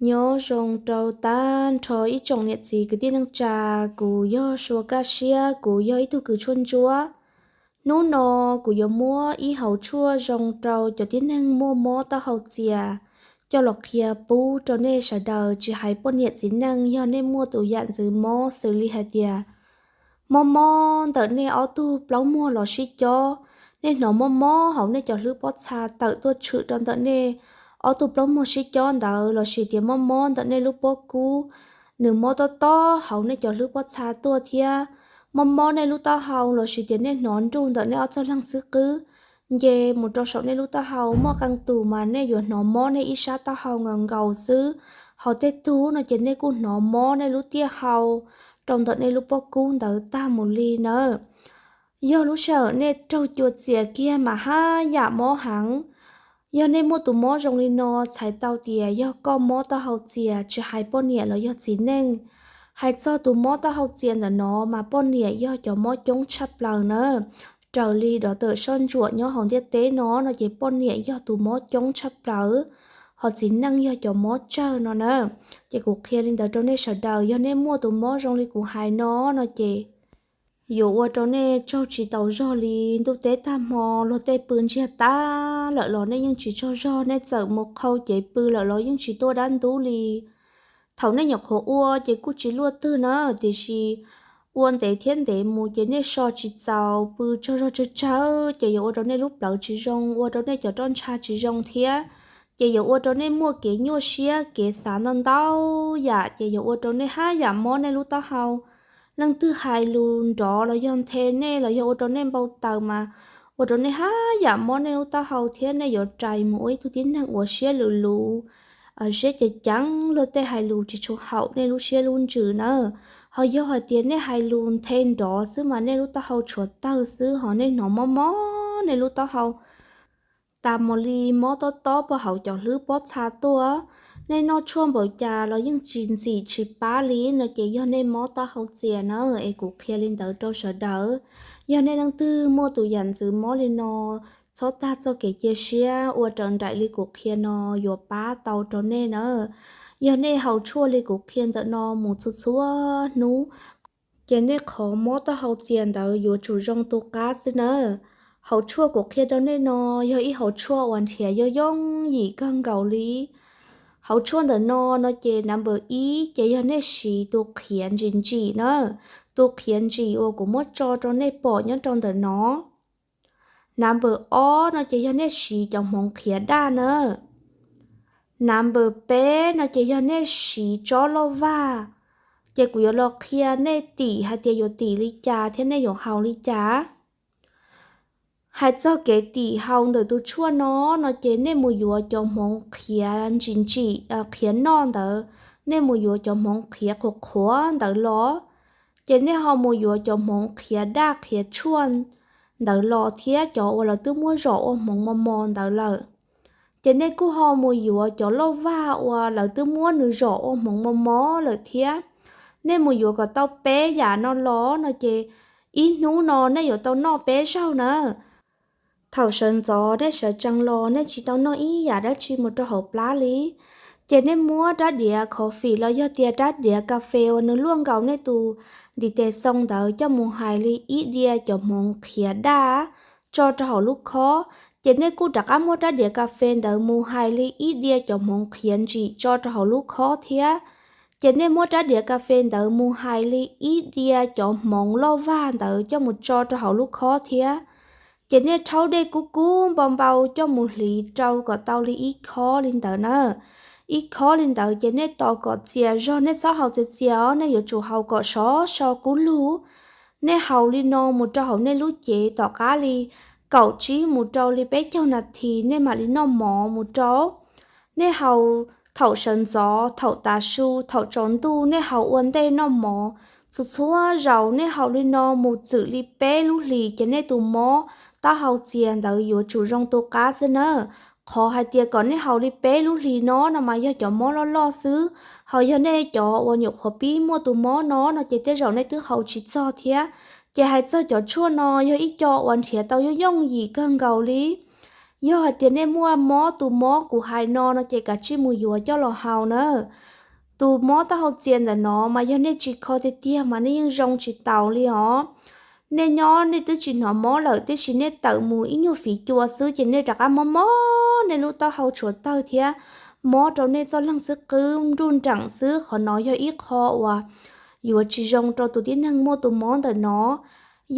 Nyob zoo rau tag nrho ib tsoom niam txiv kwv tij neej tsa, kuv yog Sua Kaj Siab, kuv yog ib tug kws tshuaj ntsuab. Hnub no kuv yuav muab ib hauv tshuaj zoo rau cov tib neeg muaj mob taub hau txias coj los qhia pub rau nej sawv daws, tsis hais poj niam txiv neej, yog nej muaj tus yam ntxwv mob xws li hais tias mob mob ntawm nej ob tug plaub muag los sib cob, nej hnov mob mob hauv nej cov hlwb pob txha tawm tuaj tshwm rau ntawm nej ob tug plaub muag sib cob ntawd, lossis tias mob mob ntawm nej lub pob kub, nws mob tob tob hauv nej cov hlwb pob txha tuaj thiab, mob mob nej lub taub hau lossis tias nej hnov nruj ntawm nej ob txog leeg xwb qwb, nce mus rau saum nej lub taub hau, muaj qee tus mas nej yuav hnov mob nej ib sab taub hau nkaus nkaus xwb, ho tej tug no ces nej kuj hnov mob nej lub tiaj hau rau ntawm nej lub pob kub ntawd tag mus li nawb. Yog lub sij hawm nej raug cua txias kiag mas haj yam mob heev. Yog nej muaj tus mob zoo li no, txhais tau tias yog koj mob taub hau txias, tsis hais poj niam los yog txiv neej. Hais txog tus mob taub hau txias ntawm no mas poj niam yog cov mob coob tshaj plaws na. Raws li dov tawm soj ntsuam nyob hauv ntiaj teb no no ces poj niam yog tus mob coob tshaj plaws, ho txiv neej yog cov mob tsawg no na. Ces kuv qhia li ntawd rau nej sawv daws, yog nej muaj tus mob zoo li kuv hais no no ces yuav ua rau nej tsaug tsis taus zog li. Ntuj teb tag hmo luag tej pw ntsiag tag lawm los nej yeej tsis tsaug zog, nej txawm mus qhau cev pw lawm los yeej tsis tuaj dab ntub li. Thaum nej nyuam qhuav ua ces kuj tsis luaj twg na, tiam sis ua ntev thiab ntev mus ces nej so tsis txaus, pw tsaug zog tsawg tsawg ces yuav ua rau nej lub plawv tsis zoo, ua rau nej cov roj ntsha tsis zoo thiab. Ces yuav ua rau nej muaj kev nyuaj siab, kev xav ntau ntau yam, ces yuav ua rau nej haj yam mob nej lub taub hau. Leej twg hais lus nrov los yog nthe nej los yog ua rau nej npau taws mas ua rau nej haj yam mob nej lub taub hau thiab nej yuav rais mus ua ib tug tib neeg uas siab luv luv, siab ceev ceev, luag tej hais lus tsis tshua haum nej lub siab lub ntsws na. Ho yog hais tias nej hais lus nthe nrov xwb mas nej lub taub hau tshuav tawg xwb, ho nej hnov mob mob nej lub taub hau tas mus li, mob tob tob puag hauv cov hlwb pob txha tuaj. Nej noj tshuaj npaum cas los yeej tsis ntxim tsis pab li no ces yog nej mob taub hau txias na. Es kuv qhia li ntawd rau sawv daws. Yog nej leej twg muaj tus yam ntxwv mob li no, txhob tag txoj kev cia siab, ua raws nraim li kuv qhia no yuav pab tau rau nej na. Yog nej haus tshuaj li kuv qhia ntawm no mus txhua txhua hnub, ces nej qhov mob taub hau txias ntawd yuav tsum zoo tu qab xwb nawb. Hauv tshuaj kuv qhia rau nej no yog ib hauv tshuaj uas nrhiav yooj yooj yim kawg nkaus li. Hauv tshuaj ntawm no no ces number ib ces yog nej siv tus qhiav ntsim ntsim na. Tus qhiav ntsim uas kuv muab tso rau nej pom nyob rau ntawm no. Number ob no ces yog nej siv cov hmoov qhiav daj na. Number peb no ces yog nej siv tsob loj vag. Ces kuv yuav los qhia nej tim hais tias yuav tim li cas thiab nej yuav haus li cas. Hais txog kev tim haus ntawm tus tshuaj no no ces nej mus yuav cov hmoov qhiav ntsim ntsim, qhiav noj ntawd, nej mus yuav cov hmoov qhiav qhuav qhuav ntawd los, ces nej ho mus yuav cov hmoov qhiav daj qhiav tshuaj ntawd los thiab cov uas lawv twb muab zom ua hmoov mos mos ntawd lawm. Ces nej kuj ho mus yuav cov loj vag uas lawv twb muab nws zom ua hmoov mos mos lawm thiab. Nej mus yuav kom tau peb yam no los no ces ib hnub no nej yuav tau noj peb zaug na. Thaum sawv ntxov nej sawv tsees los nej tsis tau noj ib yam dab tsi mus rau hauv plab li, ces nej muab rab diav coffee los yog tias rab diav kas fes uas nws luaj nkaus nej tus ntiv tes xoo ntawd coj mus hais li ib dia cov hmoov qhiav daj tso rau hauv lub khob. Ces nej kuj rov qab muab rab diav kas fes ntawd mus hais li ib dia cov hmoov qhiav ntsim tso rau hauv lub khob thiab. Ces nej muab rab diav kas fes ntawd mus hais li ib dia cov hmoov loj vag ntawd coj mus tso rau hauv lub khob thiab. Ces nej rhaub dej kub kub npau npau coj mus hliv rau kom tau li ib khob li ntawd na. Ib khob li ntawd ces nej tos kom txias zog, nej txhob haus txias txias os, nej yuav tsum haus kom sov so kub lug. Nej haus li no mus rau hauv nej lub cev tom qab li kaum tsib mus rau li peb caug nas this nej mam li noj mov mus rau. Nej haus thaum sawv ntxov, thaum tav su, thaum tsaus ntuj, nej haus ua ntej noj mov. Txhua txhua zaus nej haus li no mus txwm li peb lub hlis ces nej tus mob taub hau txias ntawd yuav tsum zoo tu qab xwb nawb. Qhov hais tias kom nej haus li peb lub hlis no no mas yog cov mob loj loj xwb, ho yog nej cov uas nyuam qhuav pib muaj tus mob no no ces tej zaum nej twb haus tsis txog thiab. Ces hais txog cov tshuaj no yog ib co uas nrhiav tau yooj yooj yim kawg nkaus li. Yog hais tias nej muaj mob tus mob kuv hais no no ces kav tsij mus yuav coj los haus na. Tus mob taub hau txias ntawm no mas yog nej tsis kho tiag tiag mas nej yeej zoo tsis taus li os. Nej nyob nej twb tsis hnov mob lawm tiam sis nej tawm mus ib nyuag fiv cua xwb ces nej rov qab mob mob nej lub taub hau tshuav tawg thiab mob rau nej txoj leeg xwb qwb nruj nreem xwb. Qhov no yog ib qho uas yuav tsis zoo rau tus tib neeg muaj tus mob ntawm no.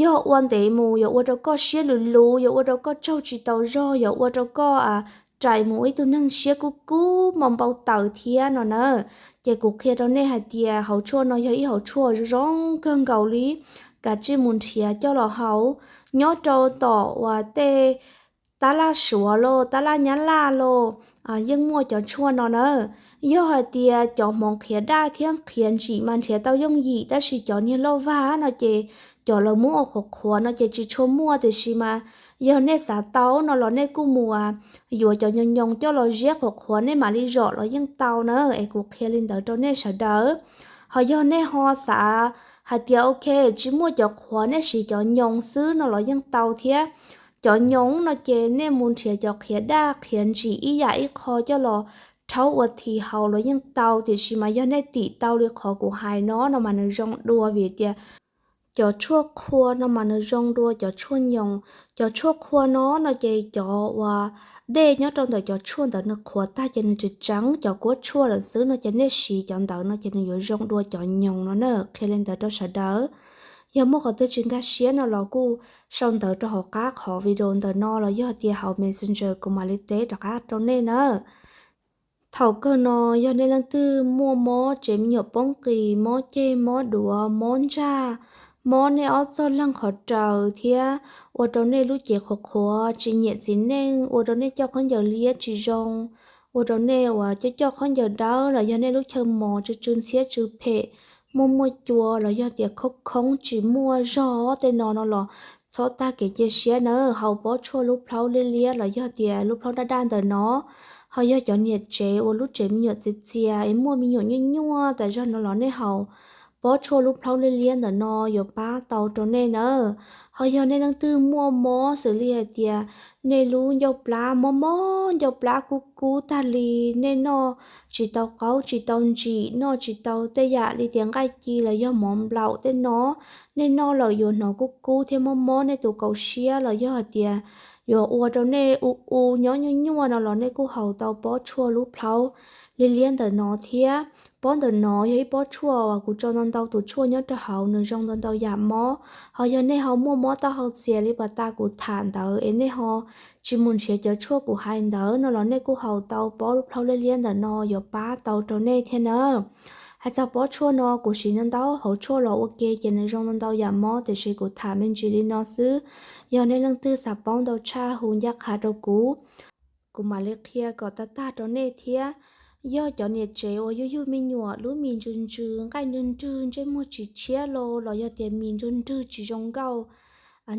Yog ua ntev mus yuav ua rau koj siab luv luv, yuav ua rau koj tsaug tsis tau zog, yuav ua rau koj rais mus ua ib tug neeg siab kub kub npau npau taws thiab no na. Ces kuv qhia rau nej hais tias hauv tshuaj no yog ib hauv tshuaj zoo zoo kawg nkaus li. Kav tsij mus nrhiav coj los haus. Nyob rau tom uas tej tab laj Suav los tab laj Nyab Laj los yeej muaj cov tshuaj no na. Yog hais tias cov hmoov qhiav daj thiab qhiav ntsim mas nrhiav tau yooj yim tab sis cov niag loj vag no ces cov lawv muab ua qhuav qhuav no ces tsis tshua muaj tiam sis mas yog nej xav tau no los nej kuj mus yuav cov nyoos nyoos coj los ziab qhuav qhuav nej mam li zom los yeej tau na. Es kuv qhia li ntawd rau nej sawv daws. Ho yog nej ho xav hais tias ok, tsis muaj cov qhuav nej siv cov nyoos xwb no los yeej tau thiab. Cov nyoos no ces nej mus nrhiav cov qhiav daj qhiav ntsim ib yam ib qho coj los rhaub ua thi haus los yeej tau tiam sis mas yog nej tim tau li qhov kuv hais no no mas nws zoo dua vim tias cov tshuaj qhua no mas nws zoo dua cov tshuaj nyoos. Cov tshuaj qhua no no ces cov uas dej nyob rau ntawm cov tshuaj ntawd nws qhuav tag ces nws tseem tseev cov kuab tshuaj lawm xwb no ces nej siv cov ntawd no ces nws yuav zoo dua cov nyoos no na. Qhia li ntawd rau sawv daws. Yog muaj qhov twg tsis nkag siab no los kuj sau ntawv rau hauv qab qhov video ntawm no los yog tias hauv Messenger kuv mam li teb rov qab rau nej na. Thaum kawg no yog nej leej twg muaj mob tsev me nyuam poob qis, mob ceg mob duav, mob ntsaj, mob nej ob txoj leeg qhov raws thiab ua rau nej lub cev qhuav qhuav, tsis nyiam txiv neej, ua rau nej coj khaub ncaws liab tsis zoo, ua rau nej uas coj coj khaub ncaws dawb los yog nej lub chaw mos tsw tsw ntxhiab tsw phem, muaj muaj cua los yog tias khoob khoob tsis muaj zog tej no no los txhob tag kev cia siab na. Haus pob tshuaj lub plhaub liab liab los yog tias lub plhaub daj daj ntawm no. Ho yog cov niam tsev uas lub tsev me nyuam txias txias es muaj me nyuam nyuaj nyuaj tas zog no los nej haus pob tshuaj lub plhaub liab liab ntawm no yuav pab tau rau nej na. Ho yog nej leej twg muaj mob xws li hais tias nej lub ncauj plab mob mob, ncauj plab kub kub tag li, nej noj tsis tau qaub tsis tau ntsim, noj tsis tau tej yam li tias nqaij ci los yog mov nplaum tej no, nej noj lawm yuav hnov kub kub thiab mob mob nej tus kaus siab los yog hais tias yuav ua rau nej u u nyob nyuaj nyuaj no los nej kuj haus tau pob tshuaj lub plhaub liab liab ntawm no thiab. Pob ntawm no yog ib pob tshuaj uas kuv tso ntau ntau tus tshuaj nyob rau hauv, nws zoo ntau ntau yam mob. Ho yog nej ho muaj mob taub hau txias li pas tas kuv tham ntawd es nej ho tsis mus nrhiav cov tshuaj kuv hais ntawd no los nej kuj haus tau pob lub plhaub liab liab ntawm no yuav pab tau rau nej thiab na. Hais txog pob tshuaj no kuv siv ntau ntau hauv tshuaj los ua ke ces nws zoo ntau ntau yam mob tiam sis kuv tham me ntsis li no xwb. Yog nej leej twg xav paub ntau tshaj hu ncaj qha rau kuv, kuv mam li qhia kom tag tag rau nej thiab. Yog cov niam tsev uas yug yug me nyuam lub mis ntsws ntsws, nqaij nrwg nrwg, ntsej muag tsis tshiab los los yog tias mis nrwg nrwg tsis zoo nkauj,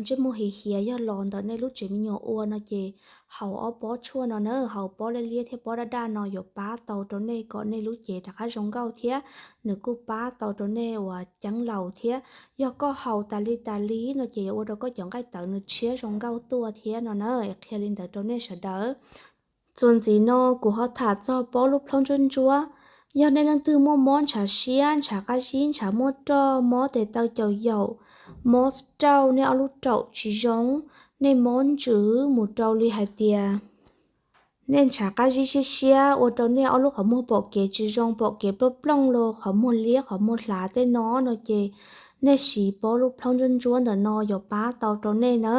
ntsej muag hiav hiav yog los ntawm nej lub tsev me nyuam ua no ces haus ob pob tshuaj no na, haus pob liab liab thiab pob daj daj no yuav pab tau rau nej kom nej lub cev rov qab zoo nkauj thiab nws kuj pab tau rau nej uas ceeb laus thiab. Yog koj haus tas li tas li no ces yuav ua rau koj cov nqaij tawv nws tshiab zoo nkauj tuaj thiab no na. Qhia li ntawd rau nej sawv daws. Txuas ntxiv no kuv ho tham txog pob lub plhaub ntsuab ntsuab. Yog nej leej twg muaj mob ntshav siab, ntshav qab zib, ntshav muaj roj, mob tes taw caum yaum, mob rauj, nej ob lub raum tsis zoo, nej mob ntsws mus rau li hais tias nej ntshav qab zib siab siab ua rau nej ob lub qhov muag pom kev tsis zoo, pom kev plooj plooj los qhov muag liab qhov muag hlav tej no no ces nej siv pob lub plhaub ntsuab ntsuab ntawm no yuav pab tau rau nej na.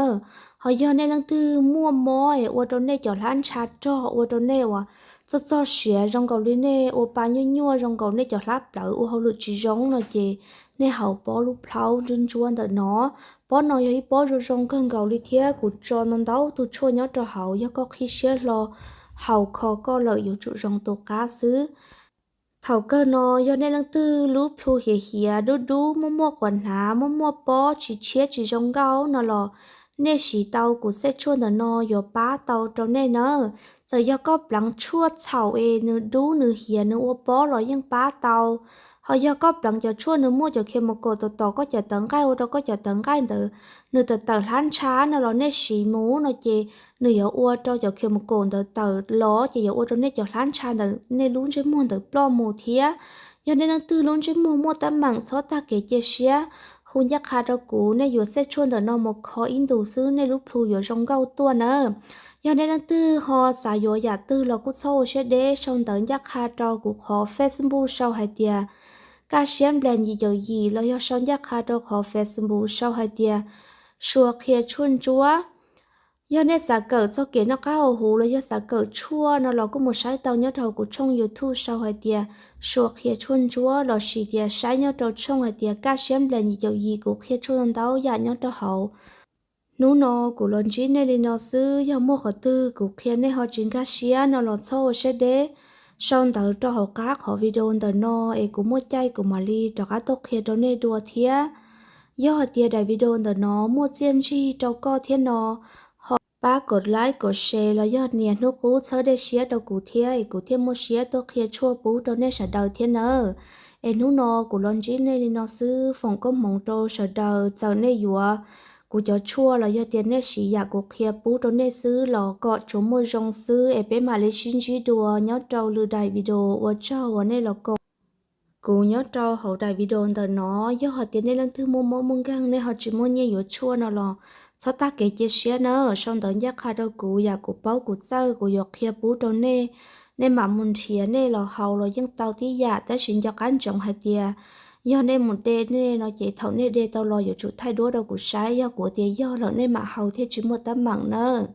Ho yog nej leej twg muaj mob es ua rau nej cov hlab ntsha rog, ua rau nej uas txog txog siav zoo nkaus li nej ua pa nyuaj nyuaj, zoo nkaus nej cov hlab plawv ua hauj lwm tsis zoo no ces nej haus pob lub plhaub ntsuab ntsuab ntawm no. Pob no yog ib pob zoo zoo kawg nkaus li thiab kuv tso ntau ntau tus tshuaj nyob rau hauv, yog koj qhib siab hlo haus kho koj lawm yuav tsum zoo tus qab xwb. Thaum kawg no yog nej leej twg lub plhu hiav hiav dub dub, muaj muaj quas hnav, muaj muaj pob tsis tshiab tsis zoo nkauj no los nej siv tau kuv xej tshuaj ntawm no yuav pab tau rau nej na. Txawm yog koj pleev tshuaj txhaum es nws dub nws hiav nws ua pob los yeej pab tau. Ho yog koj pleev cov tshuaj nws muaj cov chemical tom tom koj cov tawv nqaij ua rau koj cov tawv nqaij ntawd nws tawm tawm hlab ntsha no los nej siv mus no ces nws yuav ua rau cov chemical ntawd tawm los ces yuav ua rau nej cov hlab ntsha ntawm nej lub ntsej muag ntawd ploj mus thiab. Yog nej leej twg lub ntsej muag muaj teeb meem txhob tag kev cia siab, hu ncaj qha rau kuv, nej yuav xej tshuaj ntawm no mus kho ib ntus xwb nej lub plhu yuav zoo nkauj tuaj nawb. Yog nej leej twg ho xav yuav yam twg los kuj txhob ua siab deb, sau ntawv ncaj qha rau kuv qhov Facebook sau hais tias Kaj Siab Nplas Yim Caum Yim los yog sau ncaj qha rau qhov Facebook sau hais tias Sua Qhia Tshuaj Ntsuab. Yog nej xav kawm txog kev noj qab haus huv los yog xav kawm tshuaj no los kuj mus saib tau nyob rau hauv kuv tshooj YouTube sau hais tias Sua Qhia Tshuaj Ntsuab lossis tias saib nyob rau tshooj hais tias Kaj Siab Nplas Yim Caum Yim, kuv qhia tshuaj ntau yam nyob rau hauv. Hnub no kuv los ntsib nej li no xwb, yog muaj qhov twg kuv qhia nej ho tsis nkag siab no los txhob ua siab deb, sau ntawv rau hauv qab qhov video ntawm no es kuv muaj caij kuv mam li rov qab tuaj qhia rau nej dua thiab. Yog hais tias daim video ntawm no muaj txiaj ntsig rau koj thiab no, ho pab kom like kom share los yog nias hnub qub txhawb dej siab rau kuv thiab es kuv thiaj muaj siab tuaj qhia tshuaj pub rau nej sawv daws thiab nawb. Es hnub no kuv los ntsib nej li no xwb, foom koob hmoov rau sawv daws, txawm nej yuav kuv cov tshuaj los yog tias nej siv yam kuv qhia pub rau nej xwb los kom tsuas muaj zoo xwb es peb mam li sib ntsib dua nyob rau lwm daim video. Ua tsaug uas nej los koom kuv nyob rau hauv daim video ntawm no. Yog hais tias nej leej twg muaj mob muaj nkeeg nej ho tsis muaj nyiaj yuav tshuaj no los txhob tag kev cia siab na, sau ntawv ncaj qha rau kuv, yam kuv paub kuv txawj kuv yuav qhia pub rau nej. Nej mam mus nrhiav nej los haus los yeej tau tib yam, tab sis nco qab ntsoov hais tias yog nej mus de nej no ces thaum nej de tau los yuav tsum thaij duab rau kuv saib, yog kuv tias yog lawm nej mam haus thiaj tsis muaj teeb meem nawb.